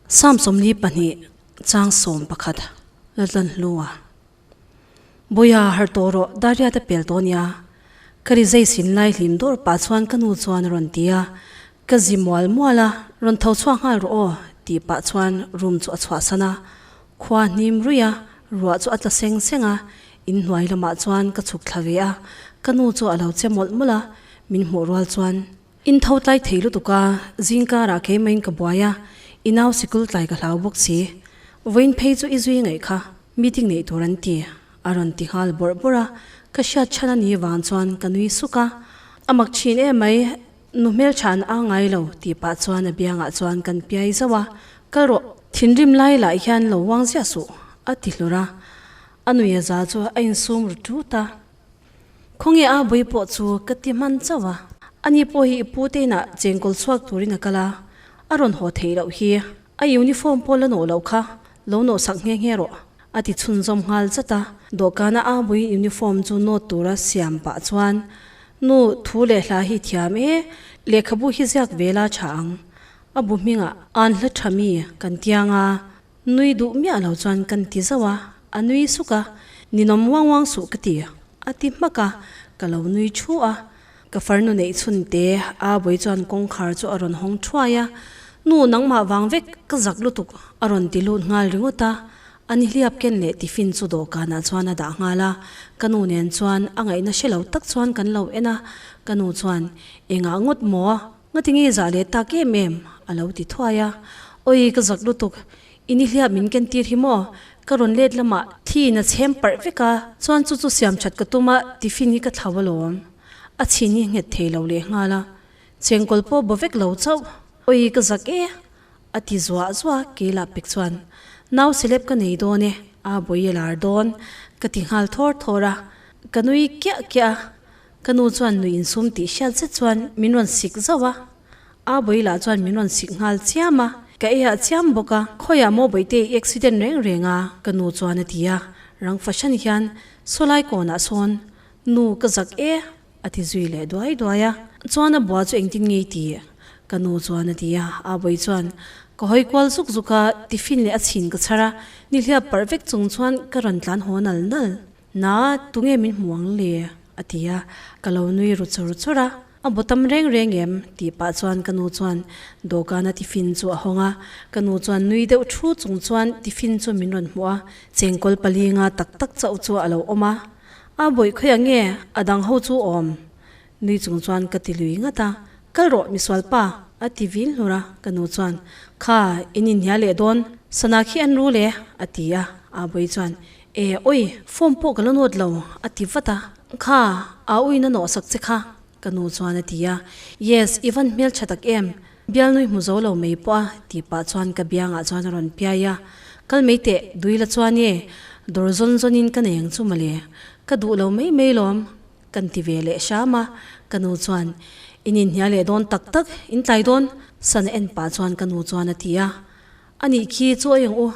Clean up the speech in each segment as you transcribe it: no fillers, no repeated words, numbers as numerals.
Psalm 42 chang 11 Laltlan hlua. Bawiha harh tawh rawh Daria te pel tawh nia. Ka ri zai sin lai hlim dawr pah chuan ka nu chuan a rawn ti a, ka zi mual mual a, rawn tho chhuak nghal rawh aw tih pah chuan room chu a chhuahsan a, khua hnim ruih a, ruah chu a tla seng seng a, inhnuai lamah chuan ka chhuk thla ve a, ka nu chu a lo che mawlh mawlh a, min hmuh rual chuan. In tho tlai thei lutuk a, zing karah keimah in ka buai a, i nau sikul tlai ka hlau bawk si. Vawiin phei chu i zui ngaih kha, meeting neih tur an ti, a rawn ti nghal bawrh bawrh a, ka hriat chhan a nih vang chuan ka nui suk a. A mak thin em mai, nu hmeltha an ang ngai lo tih pah chuan a biangah chuan kan piai zauh a, Kal rawh, thinrim lai lah hian lo uang ziah suh, a ti hlur a, a nui a za chu a insum ru tut a. Khawnge a bui pawh chu ka ti hman chauh a. Ani pawh hi i pu te inah chengkawl chhuak turin a kal a, a rawn haw theih loh hi. A uniform pawh la nawh loh kha lo nawh sak nghe nghe rawh, a ti chhunzawm nghal zat a. Dawhkana a bui uniform chu nawt tura siam pah chuan, Nu, thu leh hla hi thiam e, lehkhabu hi ziak ve la tha ang. A bu hmingah an hla tha mi kan tiang a. Nui duh miah lo chuan kan ti zauh a, a nui suk a, Ninawm uang uang suh ka ti, a ti hmak a, ka lo nui thu a. Ka farnu neih chhun te a bawi chuan kawngkhar chu a rawn hawng thuai a, Nu nangmah vang vek ka zak lutuk a rawn ti lut nghal ringawt a, a nihliap ken leh tiffin chu dawhkanah chuan a dah nghal a, ka nu nen chuan a ngaihna hre lo tak chuan kan lo en a, ka nu chuan, Engah ngawt maw? Ngatinge zah leh tak em em? a lo ti thuai a. Awi ka zak lutuk, i nihliap min ken tir hi maw? Ka rawn let lamah thi in a chhem parh vek a, chuan chu chu siam that ka tum a, tiffin hi ka thlau alawm. A chhin hi nghet thei lo leh nghal a, chengkawl pawh baw vek lo chauh. Awi ka zak e, a ti zuah zuah keilah pek chuan nau celeb ka nei dawn e, a bawi a lar dawn, ka ti nghal thawr thawr a, ka nui kiah kiah a. Ka nu chuan nui insum tih hriat zet chuan min rawn sik zauh a, a bawi lah chuan min rawn sik nghal chiam a, ka ei ah chiam bawk a, khawiah maw bawihte i accident reng reng a? Ka nu chuan a ti a, rang fahran hian sawlai kawnah sawn nu ka zak e a ti zui leh duai duai a, chuan a bua chu engtin nge i ti? Ka nu chuan a ti a, a bawi chuan ka hawi kual zuk zuk a, tiffin leh a chhin ka chhar a, nihliap parh vek chung chuan ka rawn tlan haw nal nal. Na, tunge min hmu ang le? a ti a, ka lo nui ru chur chur a. A bu tam reng reng em? tih pah chuan ka nu chuan dawhkana tiffin chu a hawng a. Ka nu chuan nui deuh thu chung chuan tiffin chu min rawn hmuh a, chengkawl pali nga tak tak chauh chu a lo awm a. A bawih khawiah nge a dang ho chu awm? Nui chung chuan ka ti lui ngat a, Kal rawh misual pa, a ti vin hlur a, ka nu chuan, Kha, in inhnial leh dawn, sana khi an ru le, a ti a, aa bawi chuan, E, awi, form pawh ka la nawt lo, a ti vat a, Kha, aa uiin a nawhsak che kha, ka nu chuan a ti a, Yes, i van hmeltha tak em, bialnui hmu zo lo mai pawh a, tih pah chuan ka biangah chuan a rawn piai a, Kal mai teh, dui la chuan e, dawr zawn zawnin ka nei ang chu mawle, ka duh lo mai mai lawm, Kan ti ve leh hram a, ka nu chuan, In inhnial leh dawn tak tak, in tlai dawn? Sana en pah chuan ka nu chuan a ti a. A nih khi, chaw eng u?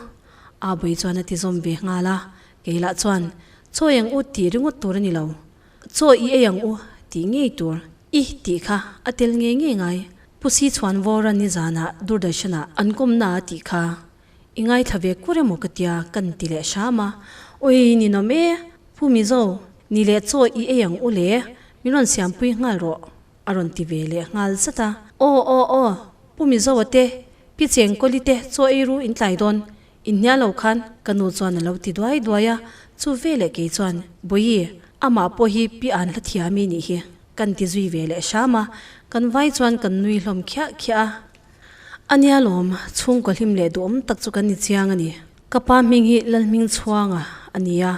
Aa Bui chuan a ti zawm ve nghal a. Kei lah chuan, Chaw eng u tih ringawt tur a ni lo. Chaw i ei ang u tih ngei tur. I tih kha a tel ngei ngei ngai. Pu Si chhuan Vawra nizanah Doordarshan-ah an kawmna a tih kha. I ngaithla ve kur emaw ka tia kan ti leh hram a. Ui ninawm e, Pu Mizo, ni leh chaw i ei ang u le, min rawn siampui nghal rawh, a rawn ti ve leh nghal zat a. Aw aw aw, Pu Mizo a te, Pi Chengkawli te chaw ei ru in tlai dawn, in hnial lo khan, ka nu chuan a lo ti duai duai a, chu ve leh kei chuan, Bawihi, amah pawh hi Pi An hla thiami nih hi, kan ti zui ve leh hram a, kan vai chuan kan nui hlawm khiah khiah a. A nia lawm, chhungkaw hlim leh duhawm tak chu kan ni chiang a ni. Ka pa hming hi Lalhmingchhuanga a ni a,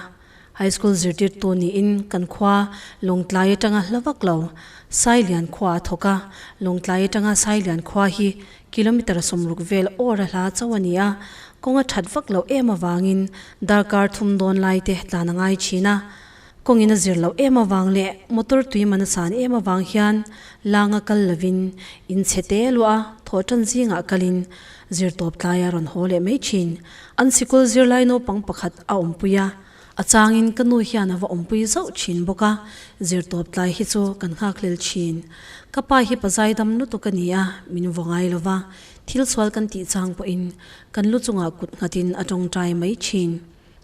High School zirtirtu niin kan khua Lawngtlai atanga hla vak lo Sailian khua a thawk a, Lawngtlai atanga Sailian khua hi kilometre 60 vel awr a hla chauh a ni a, kawng a that vak loh em avangin darkar thum dawn lai te tlan a ngai thin a. Kawngin a zir loh em avang leh motor tui man a san em avang hian langa kal lovin in chhe te luah a, thawh tan zingah kalin zir tawp tlai a rawn haw leh mai thin. An sikul zirlai naupang pakhat a awmpui a, a changin ka nu hian a va awmpui zauh thin bawk a, zir tawp tlai hi chu kan nghakhlel thin. Ka pa hi pazai dam lutuk a ni a, min vaw ngai lova. Thil sual kan tih chang pawhin kan lu chungah kut nghatin a tawngtai mai thin.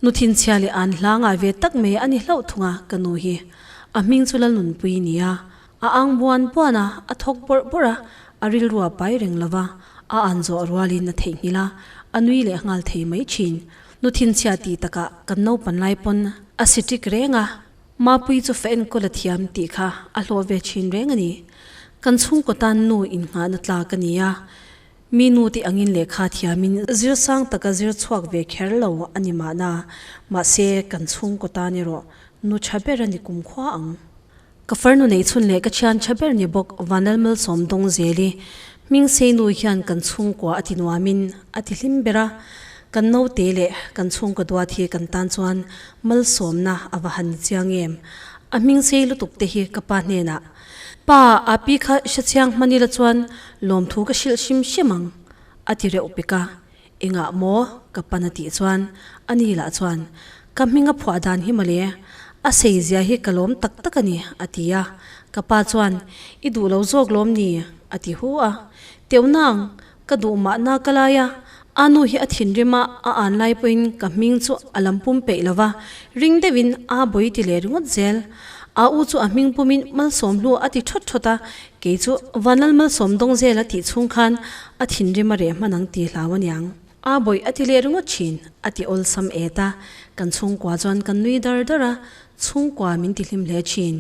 Nu thinchhia leh an hla ngai ve tak mai a ni hlauh thung a, ka nu hi. A hming chu Lalnunpui nia. A ang buan buan a, a thawk bawrh bawrh a, a rilru a pai reng lo va, a an zawh rualin a theihnghilh a, a nui leh nghal thei mai thin. Nu thinchhia tih takah kan naupan lai pawn a sitik reng a, Mapui chu fa enkawl a thiam tih kha a hlawh ve thin reng a ni. Kan chhungkaw tan nu innghahna tlak a ni a, mi nu te angin lehkha thiamin zir sang taka zir chhuak ve kher lo a ni mahna, mahse kan chhungkaw tan erawh nu tha ber a ni kumkhua ang. Ka farnu neih chhun leh ka thian tha ber ni bawk Vanlalmalsawm Dawngzeli hming Seinu hian kan chhungkua a ti nuamin a ti hlim ber a, kan naute leh kan chhungkaw duat hi kan tan chuan malsawmna a va han ni chiang em. A hming sei lutuk te hi ka pa hnenah, Pa, a pi kha hre chiang hman ila chuan lawmthu ka hrilh hrim hrim ang, a ti reuh pek a. Engah maw? Ka pan a tih chuan a ni lah chuan, Ka hming a phuah dan hi mawle, a sei zia hi ka lawm tak tak a ni, a ti a. Ka pa chuan, I duh lo zawk lawm ni? a ti hu a. Teuh nang, ka duh mahna ka lai a, a nu hi a thinrim a, a an lai pawhin ka hming chu a lam pum peih lo va, ring deuhin a bawi ti leh ringawt zel. A u chu a hming pumin Malsawmhlu a ti thawt thawt a, Kei chu Vanlal Malsawm dawng zel a tih chhung khan a thinrim a reh hman ang tih hlau aniang. A bawih a ti leh ringawt thin, a ti awlsam et a, kan chhungkua chuan kan nui dar dar a, chhungkua min ti hlim hle thin.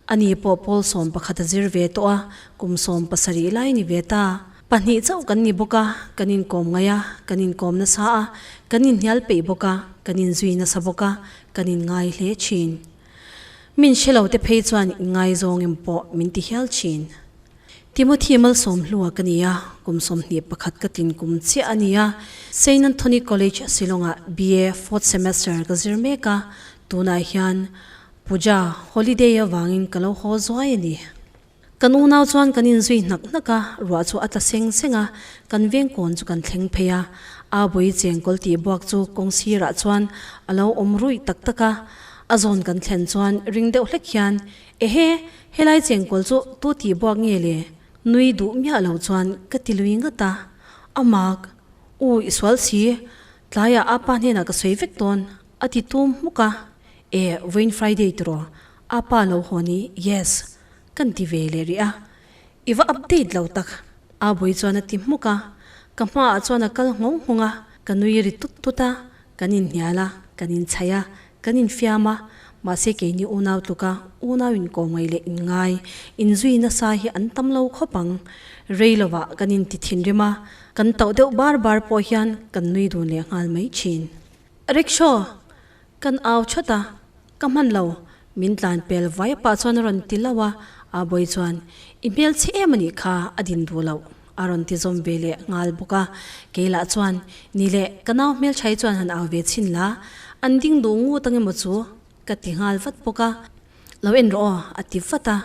Ani pawh pawl 11 a zir ve tawh a, kum 17 lai ni ve ta. Pahnih chauh kan ni bawk a, kan inkawm ngaih a, kan inkawm nasa a, kan inhnial peih bawk a, kan inzui nasa bawk a, kan inngai hle thin. Min hre lo te phei chuan inngaizawng em pawh min ti hial thin. Timothy Malsawmhlua ka ni a, kum 21 ka tlin kum chiah a ni a, Saint Anthony College Shillong-ah BA fourth semester ka zir mek a, tunah hian Puja holiday avangin ka lo haw zuai a ni. Kan unau chuan kan inzui hnak hnak a, ruah chu a tla seng seng a, kan veng kawn chu kan thleng phei a. A bui chengkawl tih buak chu kawng sirah chuan a lo awm ruih tak tak a. A zawn kan thlen chuan ring deuh hlek hian, Ehe, helai chengkawl chu tu tih buak nge le? Nui duh miah lo chuan ka ti lui ngat a. A mak, U i sual si, tlaiah a pa hnenah ka sawi vek dawn, a ti tum hmuk a. E, vawiin Friday tiraw? A pa lo haw ni, yes, kan ti ve leh rih a, i va update lo tak, a bui chuan a ti hmuk a, ka hmaah chuan a kal nghawng nghawng a, ka nui ri tut tut a, kan inhnial a, kan inchhaih a, kan infiam a, mahse keini unau tluka unau inkawm ngaih leh inngai, inzui nasa hi an tam lo khawp ang, rei lovah kan inti thinrim a, kan tauh deuh bar bar pawh hian kan nui dun leh nghal mai thin. Rickshaw! Kan au that a, ka hman lo, min tlan pel vai pah chuan a rawn ti lo a, a bawi chuan, I hmel chhe em a nih kha, a din duh loh, a rawn ti zawm ve leh nghal bawk a, kei lah chuan, Ni le, ka nau hmeltha hi chuan han au ve chhin la, an ding duh ngut ang emaw chu, ka ti nghal vat bawk a. Lo en rawh aw, a ti vat a,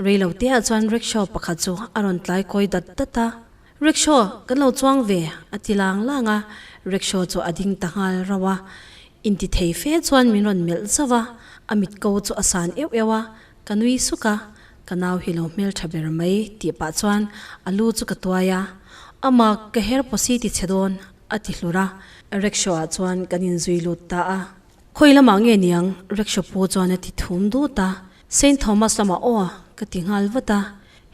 rei lo te ah chuan rickshaw pakhat chu a rawn tlai kawi dat dat a. Rickshaw kan lo chuang ve, a ti lang lang a, rickshaw chu a ding ta nghal rauh a. Inti thei fe chuan min rawn melh zauh a, a mit ko chu a san euh euh a, ka nui suk a, ka nau hi lo hmeltha ber mai tih pah chuan a lu chu ka tuai a, Ama ka her pawsi ti chhe dawn, a ti hlur a, rickshaw ah chuan kan inzui lut ta a. Khawi lamah nge niang? Rickshaw pu chuan a ti thum dut a, Saint Thomas lamah aw, ka ti nghal vat a,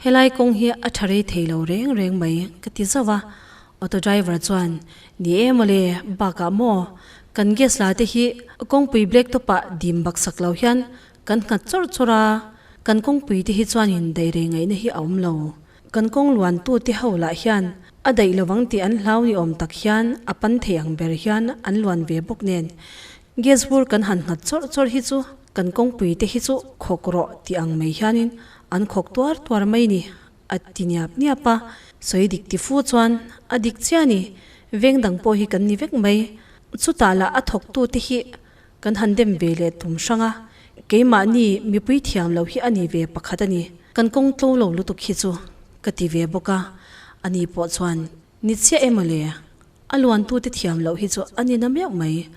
Helai kawng hi a tha rei thei lo reng reng mai ka ti zauh a, auto driver chuan, Ni e mawle, bakah maw, kan gas la te hi kawngpui black top ah dim bak sak lo hian kan nghat chawrh chawrh a, kan kawngpui te hi chuanin daih rei ngaihna hi a awm lo. Kan kawng luan tu te ho lah hian a daih lovang tih an hlau ni awm tak hian a pan thei ang ber hian an luan ve bawk nen gas bur kan han nghat chawrh chawrh hi chu kan kawngpui te hi chu khawk rawh tih ang mai hianin An khawk tuar tuar mai ni, a ti niap niap a. Sawi dik ti fu chuan a dik chiah ni, veng dang pawh hi kan ni vek mai. Chutah lah a thawktu te hi kan han dem ve leh tum hrang a, keimahni mipui thiam lo hi a ni ve pakhat a ni. Kan kawng tlo lo lutuk hi chu ka ti ve bawk a, ani pawh chuan ni chiah em aw le, a luantute thiam loh hi chu a ni na meuh mai.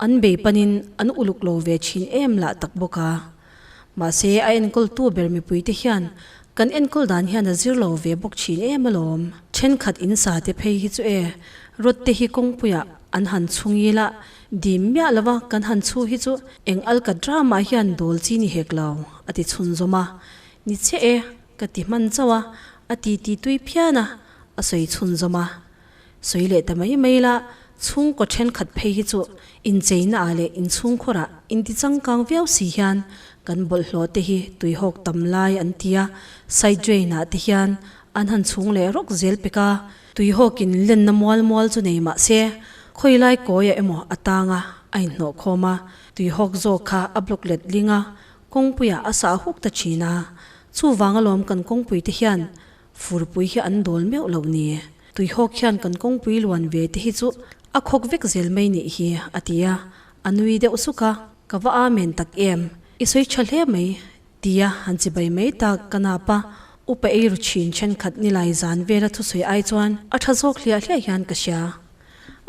An bei panin an uluk lo ve thin em lah tak bawk a. Mahse, a enkawltu ber mipuite hian Kan enkawl dan hian a zir lo ve bawk thin em alawm. Thenkhat in sa te phei hi chu e, rawt te hi kawngpuiah an han chhung ila, dim miah lova kan han chhu hi chu eng alka drama hian dawl chi ni hek lo, a ti chhunzawm a. Ni chiah e, ka ti hman chauh a, a ti ti tui phian a, a sawi chhunzawm a. Sawi leh ta mai mai la, chhungkaw thenkhat phei hi chu incheina ah leh inchhungkhawrah inti changkang viau si hian kan bawlhhlawh te hi tuihawk tam lai an ti a, side drain ah te hian an han chhung leh rawk zel pek a, tuihawkin lenna mual mual chu nei mah se khawilai kawiah emaw a tang a, a inhnawh khawm a, tuihawk zawk kha a block let ling a, kawngpuiah a sah huk ta thin a, chuvang alawm kan kawngpui te hian Furpui hi an dawl meuh loh ni. Tuihawk hian kan kawngpui luan ve te hi chu a khawk vek zel mai nih hi, a ti a. A nui deuh suk a, Ka va amen tak em? I sawi tha hle mai, tia han chibai mai tak ka nap a. Upa ei ru thin thenkhat nilai zan vela thusawi ai chuan a tha zawk hliah hliah hian ka hria.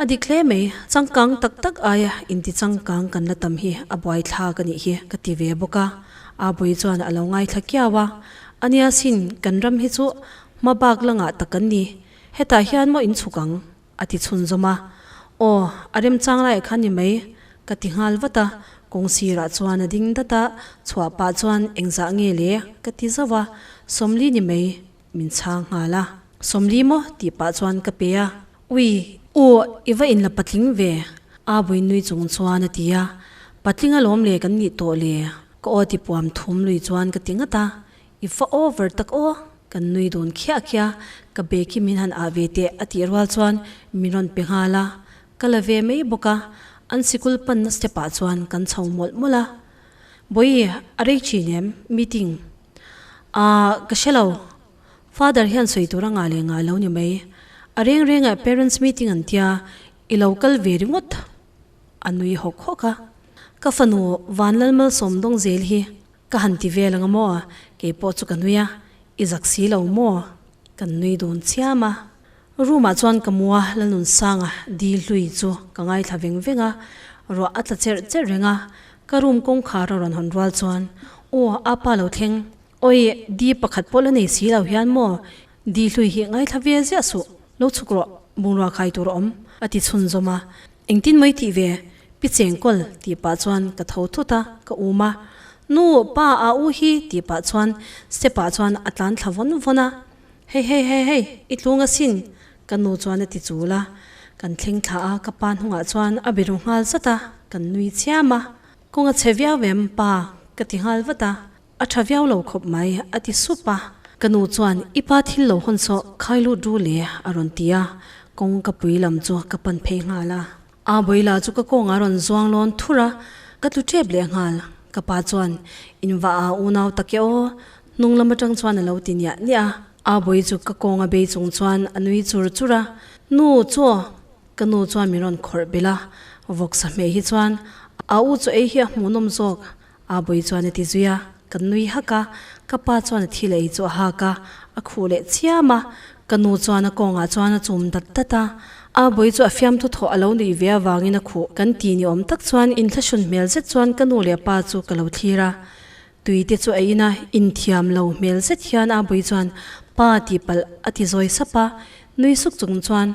A dik hle mai, changkang tak tak aia inti changkang kan la tam hi a buaithlak a nih hi ka ti ve bawk a, Abui chuan a lo ngaithla kiau a, Ania sin, kan ram hi chu hma bak la ngah tak kan ni, hetah hian maw in chhuk ang? a ti chhunzawm a, Aw, a remchang laiah khan ni mai, ka ti nghal vat a, kawng sirah chuan a ding dat a, chhuah pah chuan engzah nge le? ka ti zauh a, Sawmli ni mai, min chhang nghal a. Sawmli maw? tih pah chuan ka pe a. Ui, u, i va inla patling ve, a bui nui chung chuan a ti a. Patling alawm le kan nih tawh le, ka aw ti puam thum lui chuan ka ti ngat a. I va over tak aw, kan nui dun khiah khiah, ka bag hi min han ah ve teh a tih rual chuan min rawn pe nghal a. Ka la ve mai bawk a, an sikul panna step ah chuan kan chho mawlh mawlh a. Bawihi, a rei thin em? Meeting. Aah, ka hre lo. Father hian sawi tur a ngah leh ngah lo ni mai. A reng rengah parents meeting an tia, i lo kal ve ringawt a nui hawk hawk a. Ka fanu Vanlalmalsawm dawng zel hi ka han ti vel ang a maw? Kei pawh chu ka nui a, i zak si lo maw? Kan nui dun chiam a. Room ah chuan ka mu a, Lalnunsanga di hlui chu ka ngaithla veng veng a, ruah a tla cherh cherh reng a. Ka room kawngkhar a rawn hawn rual chuan, Aw, apa lo thleng. Awi, di pakhat pawh la nei si lo hian maw? Di hlui hi ngaithla ve ziah suh, lo chhuk rawh, bungrua khai tur a awm, a ti chhunzawm a. Engtin mai tih ve? Pi Chengkawl, tih pah chuan ka tho thut a, ka um a. Nu, pa, a u hi, tih pah chuan step ah chuan a tlan thla vawn vawn a. Hei hei hei hei, i tlung asin, ka nu chuan a ti chul a. Kan thleng thla a, ka pa hnungah chuan a be ru nghal zat a, kan nui chiam a. Kawng a chhe viau em, pa? ka ti nghal vat a. A tha viau lo khawp mai, a ti sup a. Ka nu chuan, I pa thil lo hawn saw, khai lut ru le, a rawn ti a. Kawng ka pui lam chu ka pan phei nghal a. A bawila chu ka kawngah rawn zuang lawn thur a, ka tlu tep leh nghal. Ka pa chuan, In va a unau tak e aw, hnung lam atang chuan a lo ti niah niah a. A bawi chu ka kawnga bei chung chuan a nui chur chur a, Nu, chaw! Ka nu chuan min rawn khawrh belh a, vawksa hmeh hi chuan a u chaw ei hi a hmuhnawm zawk, A bawi chuan a ti zui a, ka nui hak a, ka pa chuan a thil ei chu a hak a, a khuh leh chiam a, ka nu chuan a kawngah chuan a chum dat dat a, a bawi chu a fiamthu thawh a lo nuih ve avangin a khuh kan ti ni awm tak chuan inthlahrun hmel zet chuan ka nu leh pa chu ka lo thlir a, tui te chu a in a, inthiam lo hmel zet hian a bawi chuan pa tihpalh a ti zawi sap a, nui suk chung chuan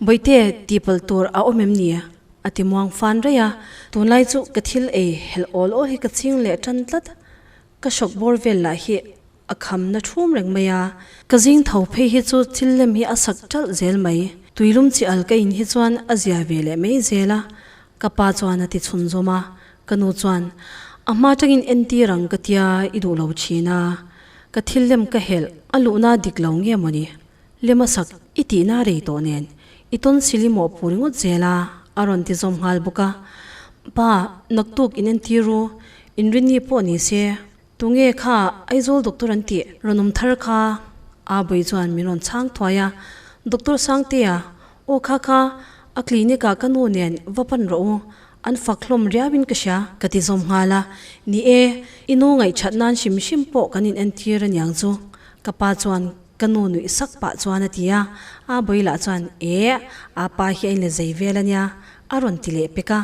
Bawihte tihpalh tur a awm em ni? A ti muang fan raih a, tunlai chu ka thil ei helh awl awl hi ka ching leh tan tlat. Ka hrawk bawr vel lah hi a kham na thum reng mai a, ka zing tho phei hi chu thil lem hi a sak ṭalh zel mai. Tuilum chi al ka in hi chuan a zia ve leh mai zel a, ka pa chuan a ti chhunzawm a, ka nu chuan, A hma tangin entir ang ka tia i duh lo thin a, ka thil lem ka helh a luhna dik lo nge mawni? Lema sak i tihna rei tawh nen i tawn sil i mawhpuh ringawt zel a, a rawn ti zawm nghal bawk a. Pa, naktuk in entir u, inrinni pawh ni se, tunge kha Aizawl doctor an tih rawn awm thar kha? Aa bawi chuan min rawn chhang thuai a, Doctor Sangtea, aw kha kha, a clinic ah ka nu nen va pan rawh u, an fak hlawm riau in ka hria, ka ti zawm nghal a. Ni e, i nu ngaihṭhat nan hrim hrim pawh kan in entir aniang chu, ka pa chuan Ka nu nuih sak pah chuan a ti a, a bawilah chuan Eh, a pa hi a inle zei vel a nia, a rawn ti leh pek a,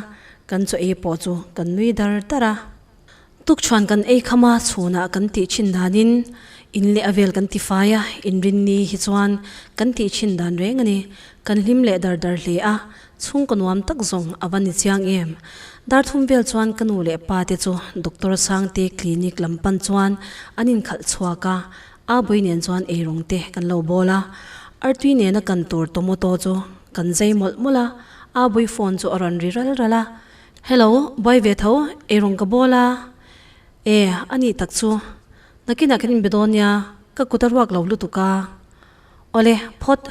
kan chaw ei pawh chu kan nui dar dar a. Tukchhuan kan ei kham a, chhunah kan tih thin danin In leh a vel kan ti fai a, inrinni hi chuan kan tih thin dan reng a ni. Kan hlim leh dar dar hle a, chhungkaw nuam tak zawng a va ni chiang em. Dar thum vel chuan ka nu leh pa te chu Doctor Sangte clinic lam pan chuan an inkhalh chhuak a, A bui nen chuan eirawng te kan lo bawl a, artui nena kan tur tomato chu kan zai mawlh mawlh a, a bui phone chu a rawn ri ral ral a, Hello, buai ve tho, eirawng ka bawl a, e, a nih tak chu, nakinah kan inbe dawn nia, ka kut a ruak lo lutuk a, awle, phawt.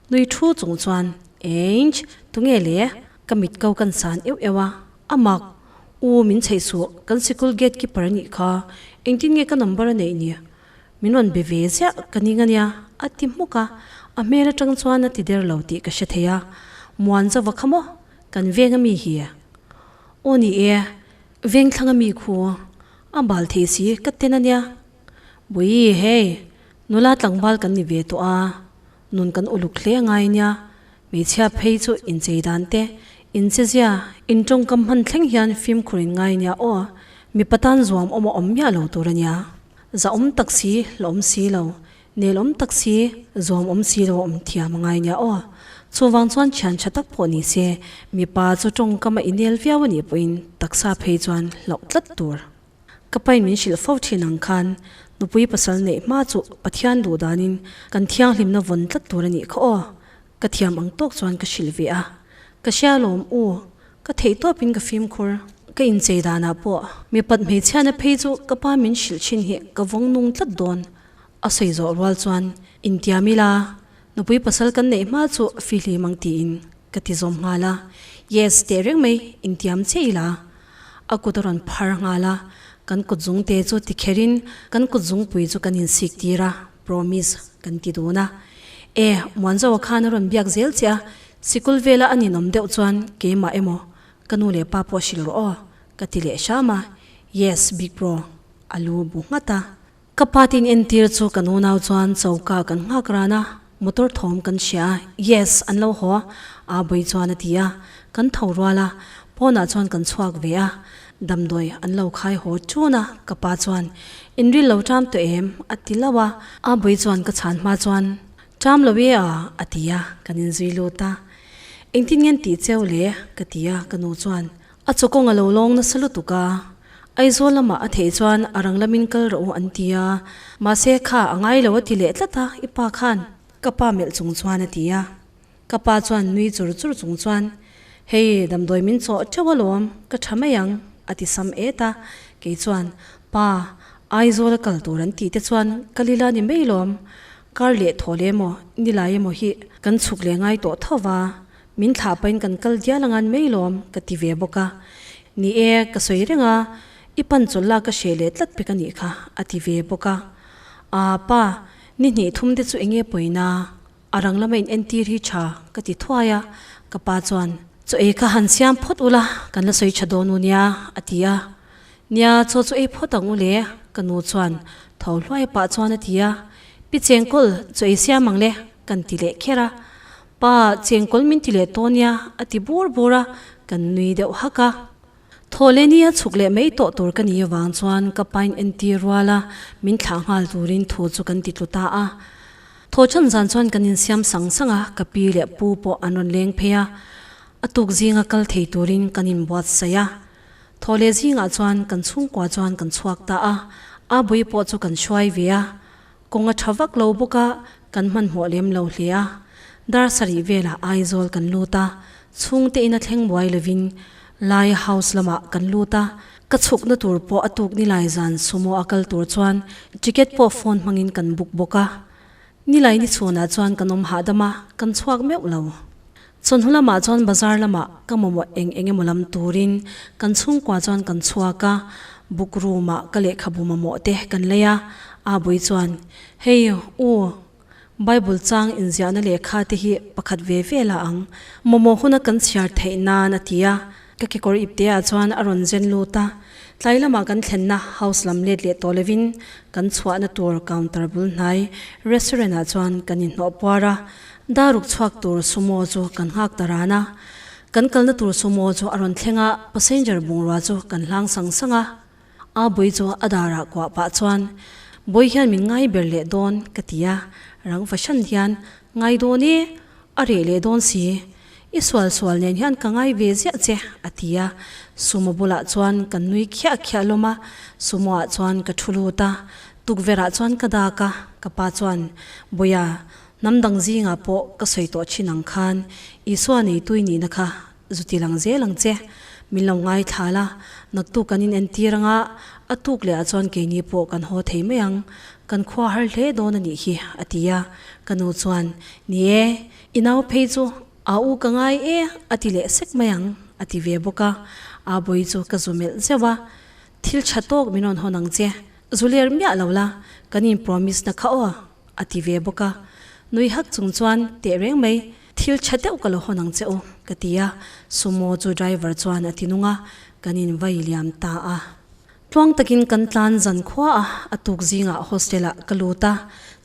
Nui thu chung chuan, Einch, tunge le? Ka mit ko kan san euh euh a, a mak, U, min chheih suh, kan sikul gate keeper a nih kha, engtin nge ka number a neih ni? Min rawn be ve ziah ka ning a nia, a ti hmuk a, a hmel atang chuan a ti der lo tih ka hre thei a, Muan zauva kha maw, kan veng a mi hi? Aw ni e, veng thlang a mi khu, a bal thei si ka ten a nia. Bawihi, hei, nula tlangval kan ni ve tawh a, nun kan uluk hle a ngai nia, Hmeichhia phei chu inchei dan te, inchezia, intawngkam hman thleng hian fimkhur in ngai nia aw, mipa tan zuam awm a awm miah lo tur a nia. Zahawm tak si, hlawhawm si lo, nelawm tak si, zuam awm si lo a awm thiam a ngai nia aw. Chuvang chuan thian tha tak pawh ni se, mipa chu tawngkam a inel viau a nih pawhin taksa phei chuan hlauh tlat tur. Ka pain min hrilh fo thin ang khan nupui pasal neih hma chu Pathian duh danin kan thianghlimna vawn tlat tur a nih kha aw. Ka thiam ang tawk chuan ka hrilh ve a, ka hria lawm u, ka theih tawpin ka fimkhur. Ka inchei danah pawh mipat hmeichhiana phei chu ka pa min hrilh thin hi ka vawng nung tlat dawn. A sawi zawh rual chuan intiam ila nupui pasal kan neih hma chu fihlim ang tiin ka ti zawm nghal a, Yes teh reng mai intiam che ila. A kut a rawn phar nghal a, kan kut zungte chu ti kherin kan kut zungpui chu kan insik tir a, promise kan ti dun a. E, Muanzoa khan a rawn biak zel che a, sikul vela a ninawm deuh chuan keimah emaw ka nu leh pa pawh hrilh rawh aw, ka ti leh hram a, Yes big bro, a lu bu nghat a. Ka pa tin entir chu kan unau chuan choka kan nghak ran a, motor thawm kan hria a, Yes, an lo haw, aa bawi chuan a ti a, kan tho rual a, pawnah chuan kan chhuak ve a, damdawi an lo khai haw tun a, ka pa chuan, In ril lo ṭam tawh em? a ti lo a, aa bawi chuan ka chhan hma chuan, Ṭam lo e a, a ti a, kan inzui lut a, Engtin nge an tih cheu le? ka ti a, ka nu chuan, A chawkawng a lo lawng nasa lutuk a, Aizawl lamah a theih chuan a rang lamin kal rawh u an ti a, mahse kha a ngai lo a ti leh tlat a, i pa khan ka pa melh chung chuan a ti a. Ka pa chuan nui chur chur chung chuan, Hei damdawi min chawh teuh alawm, ka tha mai ang a ti sam et a, kei chuan, Pa, Aizawl a kal tur an tih te chuan kal ila ni mai lawm, kar leh thaw leh emaw, nilai emaw hi kan chhuk leh ngai tawh tho va, Min thlah pahin kan kal dial angan mai lawm ka ti ve bawk a. Ni e, ka sawi reng a, i pan chawlh lak ka hreh leh tlat pek a nih kha a ti ve bawk a. Aa pa, ni hnih thum te chu enge pawina? A rang lama in entir hi tha ka ti thuai a, ka pa chuan, Chaw ei kha han siam phawt ula, kan la sawi tha dawn u nia a ti a. Nia, chaw chu ei phawt ang u le, ka nu chuan tho hluai pah chuan a ti a. Pi Chengkawl, chaw ei siam ang le, kan ti leh kher a. Pa, chengkawl min ti leh tawh nia, a ti bur bur a, kan nui deuh hak a. Thaw leh nia chhuk leh mai tawh tur ka nih avang chuan ka pain entir rual a, min thlah nghal turin thu chu kan ti tlu ta a. Thaw chhan zan chuan kan insiam sang sang a, ka pi leh pu pawh an rawn leng phei a, a tuk zinga kal thei turin kan inbuatsaih a. Thaw leh zingah chuan kan chhungkua chuan kan chhuak ta a, a bui pawh chu kan hruai ve a. Kawng a tha vak lo bawk a, kan hmanhmawh lem lo hle a. Dar sarih velah Aizawl kan lut a, chhungte ina thleng buai lovin Lai House lamah kan lut a. Ka chhukna tur pawh a tuk nilai zan sumo a kal tur chuan ticket pawh phone hmangin kan book bawk a. Nilai ni chhunah chuan kan awm hahdam a, kan chhuak meuh lo. Chawhnu lamah chuan bazar lamah ka mamawh eng eng emaw lam turin kan chhungkua chuan kan chhuak a, book room ah ka lehkhabu mamawh te kan lei a, aa bui chuan, Hei u, Bible chang inziahna lehkha te hi pakhat ve ve la ang, mamawh huna kan chhiar theih nan a ti a, ka kekawr ipte ah chuan a rawn zen lut a, tlai lamah kan thlenna house lam let leh tawh lovin kan chhuahna tur counter bul hnai restaurant ah chuan kan inhnawh puar a, Daruk chhuak tur sumo chu kan nghak ta ran a, kan kalna tur sumo chu a rawn thleng a, passenger bungrua chu kan hlang sang sang a. Aa bui chu a darah kuah pah chuan, Bawi hian min ngai ber leh dawn ka ti a, rang fahran hian ngai dawn e, a reh leh dawn si. I sual sual nen hian ka ngai ve ziah che a ti a, Sumo bulah chuan kan nui khiah khiah lawm a, Sumo ah chuan ka thu lut a, tukverh ah chuan ka dak a, ka pa chuan Bawiha, hnam dang zingah pawh ka sawi tawh thin ang khan Isua neitui nihna kha Zu ti lang zel ang che. Min lo ngaithla la, naktuk kan inentir anga a tuk leh ah chuan keini pawh kan haw thei mai ang. Kan khua har hle dawn a nih hi, a ti a. Ka nu chuan, Ni e, i nau phei chu a u ka ngai e, a ti leh sek mai ang, a ti ve bawk a. Aa bawi chu ka zu melh zeuh a, Thil tha tawk min rawn hawn ang che. Zu ler miah lo la, kan in promise na kha aw, a ti ve bawk a. Nui hak chung chuan, Teh reng mai, Thil tha deuh ka lo hawn ang che u, ka ti a, Sumo chu driver chuan a ti nung a, kan in vai liam ta a. Tluang takin kan tlan zan khua a, a tuk zingah hostel ah ka lut a,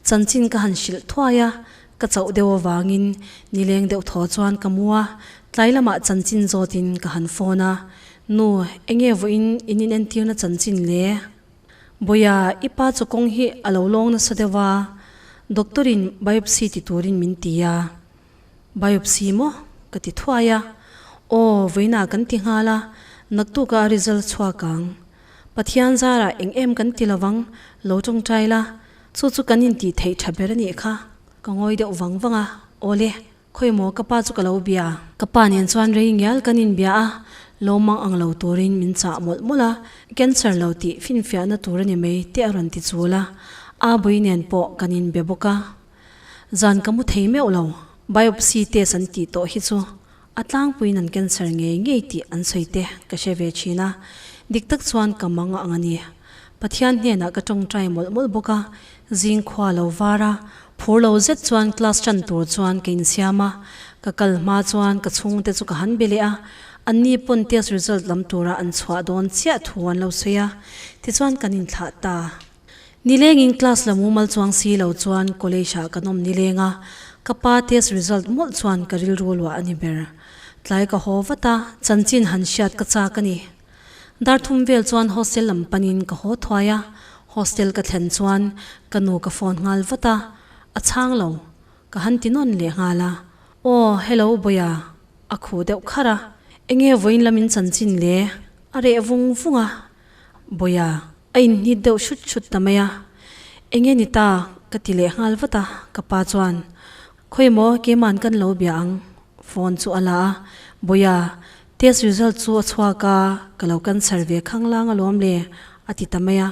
chanchin ka han hrilh thuai a, ka chauh deuh avangin nileng deuh thaw chuan ka mu a, tlai lamah chanchin zawtin ka han phone a, Nu, enge vawiin in inentirna chanchin le? Bawiha, i pa chu kawng hi a lo lawng nasa deuh a, doctor in biopsy ti turin min ti a. Biopsy maw? Ka ti thuai a. Aw, vawiinah kan ti nghal a, naktuk a result chhuak ang. Pathian zarah eng em kan ti lovang, lo tawngtai la, chu chu kan intih theih tha ber a nih kha. Ka ngawi deuh vang vang a, Awle, Khawimaw ka pa chu ka lo bia. Ka pa nen chuan rei ngial kan inbia a, lo mang ang lo turin min chah mawlh mawlh a, cancer lo tih finfiahna tur a ni mai te a rawn ti chul a, aa bui nen pawh kan inbe bawk a. Zan ka mu thei meuh lo, biopsy test an tih tawh hi chu a tlangpuiin an cancer ngei ngei tih an sawi te ka hre ve thin a, dik tak chuan ka mang ang a ni. Pathian hnenah ka tawngtai mawlh mawlh bawk a, zing khua lo var a, Phur lo zet chuan class tan tur chuan ka insiam a, ka kal hma chuan ka chhungte chu ka han be leh a, anni pawn test result lam tura an chhuah dawn chiah thu an lo sawi a, tichuan kan inthlah ta. Nilengin class la mumal chuang si lo chuan college ah kan awm nileng a, ka pa test result mawlh chuan ka rilru luah a ni ber. Tlai ka haw vat a, chanchin han hriat ka chak a ni. Dar thum vel chuan hostel lam panin ka haw thuai a, hostel ka thlen chuan ka nu ka phone nghal vat a, a chhang lo, ka han ti nawn leh nghal a, Aw hello Bawiha, a khuh deuh kharh a, enge vawiin lamin chanchin le, a reh vung vung a, Bawiha, a inhnit deuh hrut hrut ta mai a, enge ni ta ka ti leh nghal vat a, ka pa chuan Khawimaw keiman kan lo bia ang, phone chu a la a, Bawiha, test result chu a chhuak a, ka lo cancer ve khanglang alawm le, a ti ta mai a,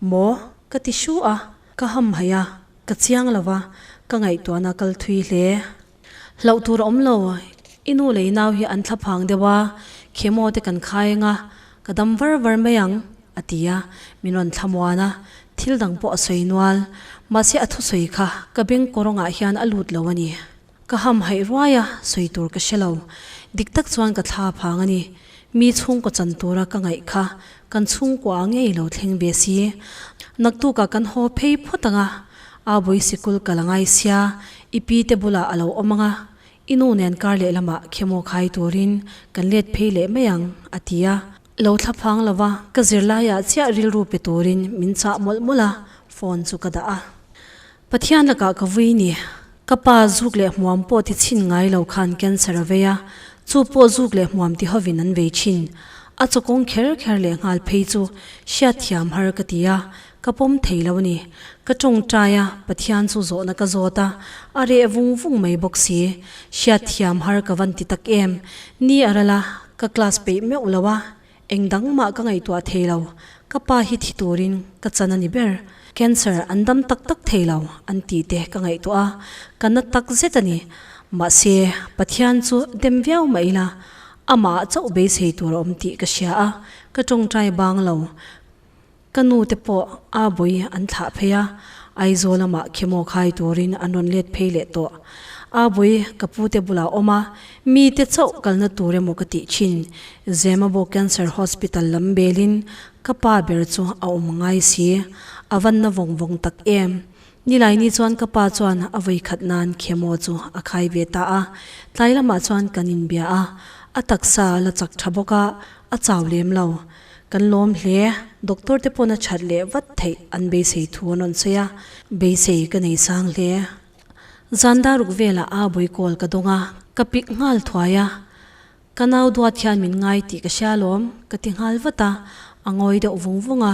Maw? ka ti hru a, ka ham haih a, ka chiang lo va, ka ngaihtuahna kal thui hle. Hlauh tur a awm lo, i nu leh i nau hi an thla phang deuh a, chemo te kan khai anga, ka dam var var mai ang, a ti a, min rawn thlamuan a, thil dang pawh a sawi nual. Mahse a thusawi kha ka beng kawrawngah hian a lut lo a ni. Ka ham haih ruai a, sawi tur ka hre lo. Dik tak chuan ka thla phang a ni. Mi chhungkaw chan tura ka ngaih kha kan chhungkua ngei lo thleng ve si. Naktukah kan haw phei phawt ang a, aa bui sikul ka la ngai sia, i pi te bulah a lo awm ang a, i nu nen kar lehlamah khemaw khai turin kan let phei leh mai ang, a ti a. Lo thla phang lo va, ka zirlaiah chiah rilru pe turin min chah mawlh mawlh a, phone chu ka dah a. Pathian lakah ka vui ni. Ka pa zuk leh hmuam pawh ti chhin ngai lo khan cancer a vei a, chu pawh zuk leh hmuam ti hovin an vei thin. A chawkawng kher kher leh nghal phei chu hriatthiam har ka ti a, ka pawm thei lo a ni. Ka tawngtai a, Pathian chu zawhna ka zawt a, a reh vung vung mai bawk si. Hriatthiam har ka van ti tak em. Ni a ral a, ka class peih meuh lo a, Eng dang mah ka ngaihtuah thei lo, ka pa hi thi turin ka chan a ni ber. Cancer an dam tak tak thei lo an tih te ka ngaihtuah a, ka na tak zet a ni. Mahse, Pathian chu dem viau mah ila, amah chauh beisei tur a awm tih ka hria a, ka tawngtai bang lo. Ka nu te pawh aa bui an thlah phei a, Aizawl lamah chemo khai turin an rawn let phei leh tawh. Aa bui ka pu te bulah awm a, mi te chauh kalna tur emaw ka tih thin. Zemabawk Cancer Hospital lam belin ka pa ber chu a awm ngai si, a van na vawng vawng tak em. Nilaini chuan ka pa chuan a vawi khat nan chemo chu a khai ve ta a, tlai lamah chuan kan inbia a, a taksa la chak tha bawk a, a chau lem lo. Kan lawm hle. Doctor te pawn a that leh vat theih an beisei thu an rawn sawi a, beisei ka nei sang hle. Zan daruk velah aa bawi kawl ka dawng a, ka pik nghal thuai a. Ka nau duat hian min ngai tih ka hria alawm, ka ti nghal vat a, a ngawi deuh vung vung a,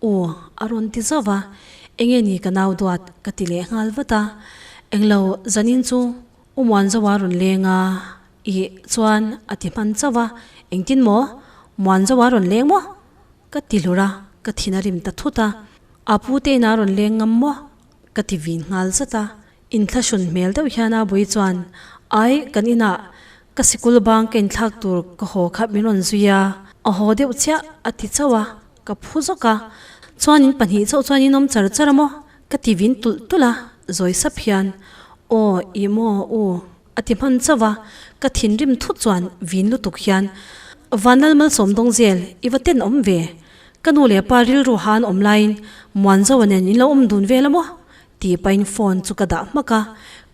Aw, a rawn ti zauh a, Enge ni ka nau duat? ka ti leh nghal vat a, Englo, zanin chu U Muanzoa rawn leng a, ih chuan a ti hman chauh a, Engtin maw? Muanzoa rawn leng maw? ka ti hlur a, ka thin a rim ta thut a, A pu te inah rawn leng ngam maw? ka ti vin nghal zat a, Inthlahrun hmel deuh hian a bui chuan, Ai, kan inah ka sikul bang ka inthlak tur ka haw kha min rawn zui a, a haw deuh chiah a ti chauh a, ka phu zawk a. Chuan in pahnih chauh chuan in awm char char a maw? Ka ti vin tulh tulh a, zawi sap hian, Aw, ih maw, u, a ti hman chauh a, ka thinrim thut chuan vin lutuk hian, Vanlal Malsawm Dawngzel, i va tenawm ve? Ka nu leh pa rilru han awm laiin Muanzoa nen in lo awm dun vel a maw? Tih pahin phone chu ka dah hmak a,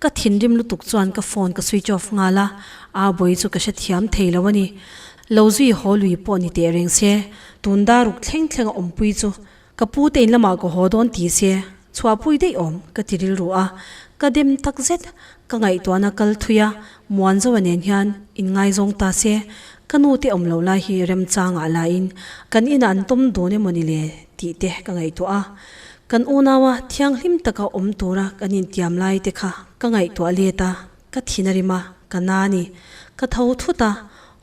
ka thinrim lutuk chuan ka phone ka switch off nghal a, aa bawi chu ka hrethiam thei lo a ni. Lo zui haw lui pawh ni teh reng se, tun daruk thleng thleng a awmpui chu ka pu te in lamah ka haw dawn ti se, chhuahpui daih awm ka ti rilru a, ka dem tak zet, ka ngaihtuahna kal thui a, Muanzoa nen hian inngaizawng ta se, ka nu te awm loh lai hi remchangah lain kan inah an tawm dun emaw ni le tih te ka ngaihtuah a. Kan unaua thianghlim taka awm tura kan intiam lai te kha ka ngaihtuah let a, ka thin a rim a, ka na a ni. Ka tho thut a,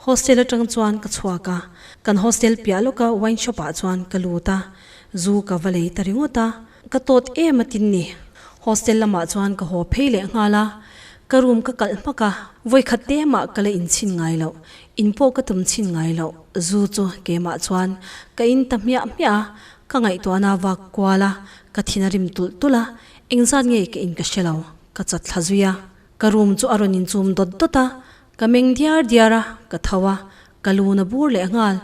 hostel atang chuan ka chhuak a, kan hostel piah lawka wine shop ah chuan ka lut a, zu ka va lei ta ringawt a, ka tawt em a tin ni. Hostel lamah chuan ka haw phei leh nghal a, ka room ka kalh hmak a, vawikhat te mah ka la inchhin ngai loh, in pawh ka tum chhin ngai loh, zu chu keimah chuan ka in ta hmiah hmiah a, Ka ngaihtuahna vak kual a, ka thin a rim tulh tulh a, engzat nge ka in ka hre lo, ka chat thla zui a. Ka room chu a rawn inchum dawt dawt a, ka meng diar diar a, ka tho a, ka lun a bur leh nghal,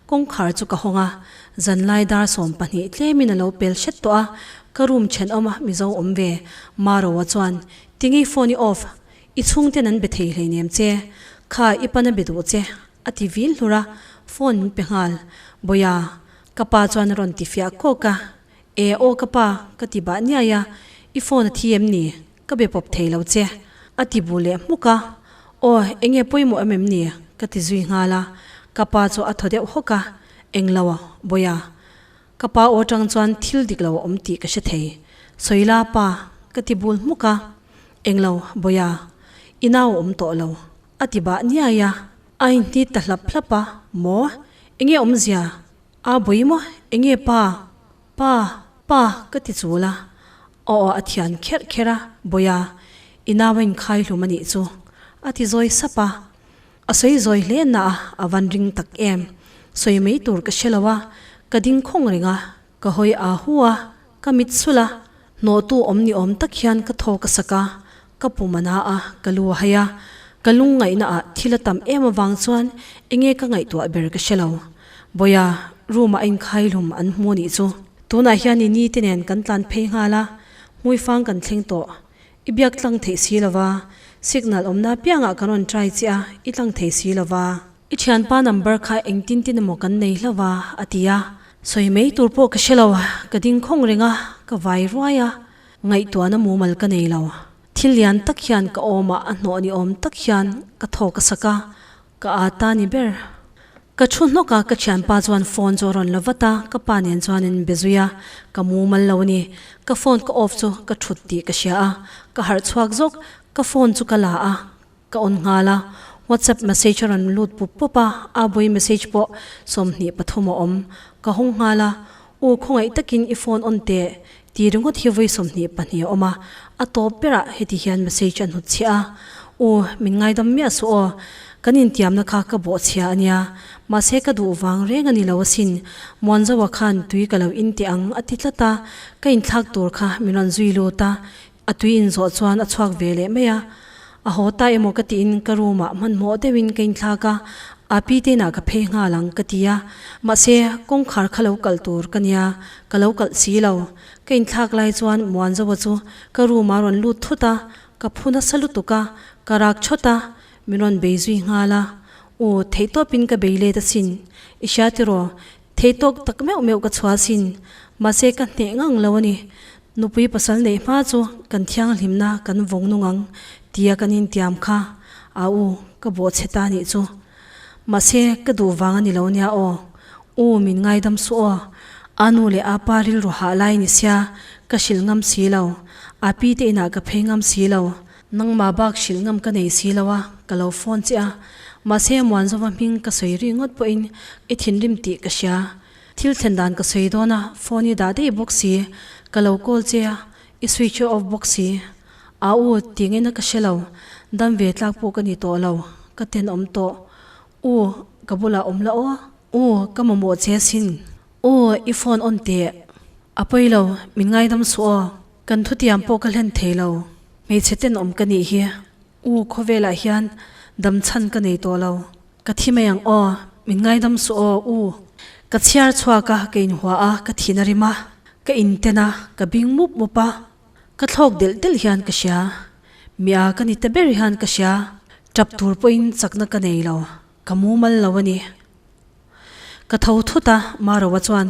kawngkhar chu ka hawng a, zanlai dar 12 tlemin a lo pel hret tawh a, ka room thenawm a Mizo awm ve, Maroa chuan, Tinge phone i off, i chhungten an be thei hleinem che, kha i pan a be duh che, a ti vil hlur a, phone min pe nghal, Bawia, Ka pa chuan a rawn ti fiah kawk a, E aw ka pa, ka ti bah niai a, i phone a thi em ni? Ka be pawp thei lo che. A ti bu leh hmuk a, Aw, enge pawimawh em em ni? Ka ti zui nghal a, ka pa chu a thaw deuh hawk a, Englo, Bawia. Ka pa aw atang chuan thil dik lo a awm tih ka hre thei. Sawila pa, ka ti bul hmuk a, Englo, Bawia. I nau a awm tawh lo. A ti bah niai a, a inhnit ta hlap hlap a, Maw? Enge awmzia? A bawi maw? Enge pa? Pa? Pa? Ka ti chul a, aw aw a thian kherh kherh a, Bawia, i nau a inkhai hlum a nih chu. A ti zawi sap a, a sawi zawi hle na a, a van ring tak em. Sawi mai tur ka hre lo a, ka ding khawng reng a, ka hawi aa hu a, ka mit sulh a, hnawhtu awm ni awm tak hian ka thaw ka sak a, ka pum a na a, ka lu a hai a, ka lungngaihna ah thil a tam em avang chuan enge ka ngaihtuah ber ka hre lo. Bawia, room ah a inkhai hlum an hmu anih chu. Tunah hian i ni te nen kan tlan phei nghal a, hmuifang kan thleng tawh. I biak tlang theih si lova, signal awmna apiangah kan rawn try che a, i tlang thei si lova. I thianpa number kha engtin tin emaw kan nei hlauh a, a ti a. Sawi mai tur pawh ka hre lo, ka ding khawng reng a, ka vai ruai a. Ngaihtuahna mumal ka nei lo. Thil lian tak hian ka awmah a hnawh ni awm tak hian ka thaw ka sak a, ka aa ta ni ber. Ka thu hnawk a, ka thianpa chuan phone chu a rawn la vat a, ka pa nen chuan in be zui a, ka mumal lo a ni. Ka phone ka off chu ka thut tih ka hria a, ka harh chhuak zawk, ka phone chu ka la a, Ka on nghal a, WhatsApp message a rawn lut pup pup a, a bui message pawh 23 a awm. Ka hawng nghal a, U khawngaih takin i phone on teh ti ringawt hi vawi 22 a awm a, a tawp berah heti hian message a hnut chhiah a, U min ngaidam miah suh aw, kan intiamna kha ka bawhchhia a nia, mahse ka duh vang reng a ni lo asin, Muanzoa khan tui ka lo in teh ang a ti tlat a, ka inthlak tur kha min rawn zui lut a, A tui inzawh chuan a chhuak ve leh mai a, a haw ta emaw ka tiin ka room ah hmanhmawh deuhin ka inthlak a, a pi te inah ka phei nghal ang ka ti a, mahse kawngkhar kha lo kalh tur ka nia, ka lo kalh si lo. Ka inthlak lai chuan Muanzoa chu ka room ah a rawn lut thut a, ka phu nasa lutuk a, ka rak chawt a, min rawn bei zui nghal a, U, theihtawpin ka bei let asin, i hria tiraw? Theitawk tak meuh meuh ka chhuah sin. Mahse ka hneh ngang lo a ni. Nupui pasal neih hma chu kan thianghlimna kan vawng nung ang tia kan intiam kha a u ka bawhchhe ta nih chu. Mahse ka duh vang a ni lo nia aw. U min ngaidam suh aw. A nu leh a pa rilru hah lai ni sia ka hrilh ngam si lo. A pi te inah ka phei ngam si lo. Nangmah bak hrilh ngam ka nei si lo a, ka lo phone che a. Mahse Muanzova hming ka sawi ri ngawt pawhin i thinrim tih ka hria. Thil thlen dan ka sawi dawn a, phone i dah daih bawk si, ka lo call che a, i switch off bawk si. A u, ti ngei na ka hre lo, dam ve tlak pawh ka ni tawh lo, ka tenawm tawh. U, ka bulah awm la aw. U, ka mamawh che asin. U, i phone on teh. A pawi lo, min ngaidam suh aw. Kan thutiam pawh ka hlen thei lo. Hmeichhe tenawm ka nih hi. U, khawvelah hian dam chhan ka nei tawh lo. Ka thi mai ang aw, min ngaidam suh aw, u. Ka chhiar chhuak a, ka inhua a, ka thin a rim a, ka inten a, ka bing mup mup a, ka thlawk delh delh hian ka hria. Mia ka ni ta ber hian ka hria, tap tur pawhin chakna ka nei lo, ka mumal lo a ni. Ka tho thut a, Maroa chuan,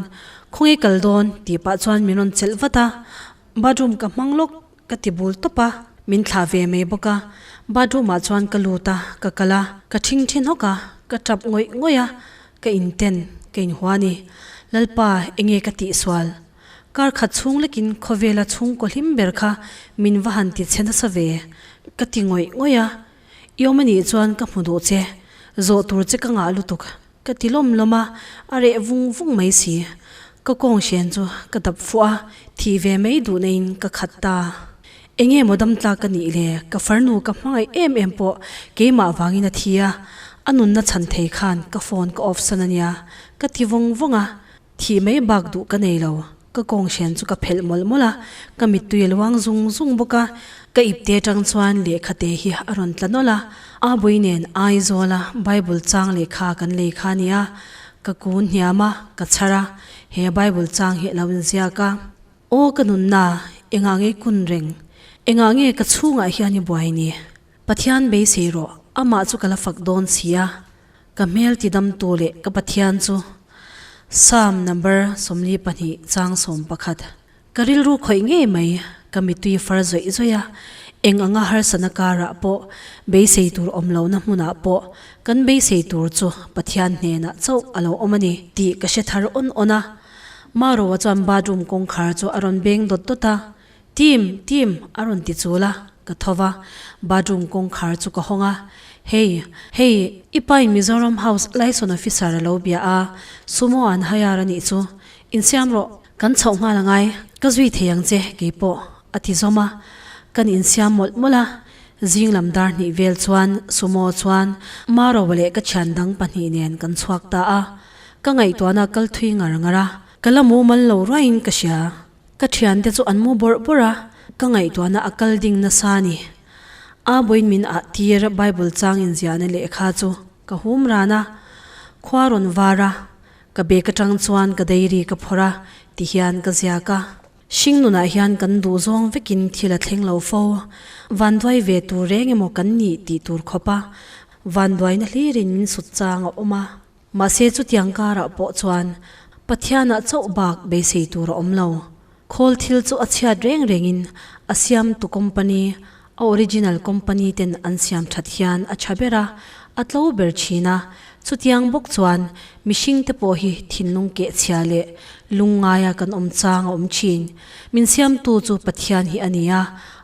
Khawnge kal dawn? tih pah chuan min rawn chelh vat a, bathroom ka hmang lawk Ka ti bul tawp a, min thlah ve mai bawk a. Bathroom ah chuan ka lut a, ka kal a, ka thing thin hawk a, ka tap ngawih ngawih a, ka inten, ka inhua a ni. Lalpa, enge ka tihsual? Kar khat chhung lekin khawvela chhungkaw hlim ber kha min va han ti chhe nasa ve, ka ti ngawih ngawih a. I awm anih chuan ka hmu duh che, zawh tur che ka ngah lutuk. Ka ti lawm lawm a, a reh vung vung mai si. Ka kawng hren chu ka dap fuh a, thih ve mai duh naiin ka khat ta. Enge maw dam tlak ka nih le, ka farnu ka hmangaih em em pawh keimah vangin a thi a, a nunna chhan thei khan ka phone ka off san a nia, ka ti vawng vawng a. Thih mai bak duh ka nei lo. Ka kawng hren chu ka phelh mawlh mawlh a, ka mittui a luang zung zung bawk a. Ka ipte atang chuan lehkha te hi a rawn tla nawlh a, a bui nen Aizawla Bible chang lehkha kan lei kha a nia. Ka kun hniam a, ka chhar a, he Bible chang hi a lo inziak a. Aw ka nunna, engah nge kun reng? Engah nge ka chhungah hian i buai ni? Pathian beisei rawh, amah chu ka la fak dawn si a. Ka hmel tidamtu leh ka Pathian chu Psalm number 42 chang 11. Ka rilru khawih ngei mai, ka mittui far zawih zawih a, eng anga harsatna karah pawh, beisei tur awm lohna hmunah pawh kan beisei tur chu Pathian hnenah chauh a lo awm a ni tih ka hre thar awn awn a. Maroa chuan bathroom kawngkhar chu a rawn beng dawt dawt a, Tim! Tim! a rawn ti chul a, ka tho va, bathroom kawngkhar chu ka hawng a, Hei! Hei! I pain Mizoram House Liaison Officer a lo bia a, Sumo an hire a nih chu. Insiam rawh! Kan chhoh nghal angai, ka zui thei ang che keipawh, a ti zawm a. Kan insiam mawlh mawlh a, zing lam dar hnih vel chuan Sumo chuan Maroa leh ka thian dang pahnih nen kan chhuak ta a. Ka ngaihtuahna kal thui ngar ngar a, ka la mumal lo ruaiin ka hria. Ka thiante chu an mu bawrh bawrh a, ka ngaihtuahna a kal ding nasa a ni. A vawiin min ah tir Bible chang inziahna lehkha chu ka hum ran a, khua rawn var a, ka bag atang chuan ka diary ka phawrh a, tihian ka ziak a. Hring nunah hian kan duh zawng vekin thil a thleng lo fo, vanduai ve tur reng emaw kan nih tih tur khawp a, vanduaina hlirin min sut chang a awm a. Mahse chutiang karah pawh chuan Pathianah chauh bak beisei tur a awm lo. Khawl thil chu a chhiat reng rengin a siamtu company, a original company ten an siam that hian a tha ber a, a tlo ber thin a. Chutiang bawk chuan mihringte pawh hi thinlung kehchhia leh lungngaia kan awm chang a awm thin. Min siamtu chu Pathian hi a ni a,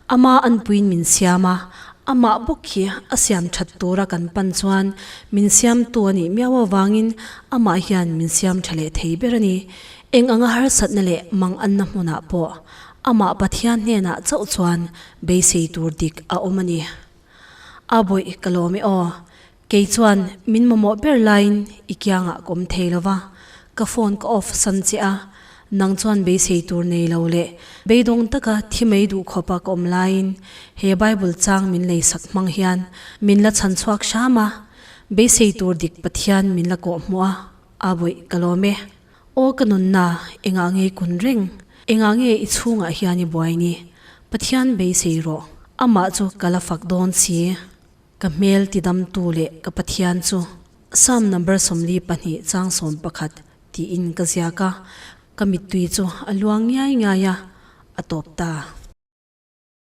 Ama anpuiin min siam a, amah bawk hi a siam that tura kan pan chuan min siamtu a nih miau avangin amah hian min siam tha leh thei ber a ni. Eng anga harsatna leh mang anna hmunah pawh amah Pathian hnenah chauh chuan beisei tur dik a awm a ni. A bawih ka lawm e aw. Kei chuan min mamawh ber laiin i kiangah ka awm thei lo va, ka phone ka off san che a, nang chuan beisei tur nei lo leh beidawng taka thi mai duh khawpa ka awm laiin he Bible chang min lei sak hmang hian min la chhan chhuak hram a, beisei tur dik Pathian min la kawh hmuh a, a bawih ka lawm e. Aw ka nunna, engah nge i kun reng? Engah nge i chhungah hian i buai ni? Pathian beisei rawh, amah chu ka la fak dawn si. Ka hmel tidamtu leh ka Pathian chu. Psalm number 42 chang 11. Tiin ka ziak a, ka mittui chu a luang ngiai ngiai a, a tawp ta.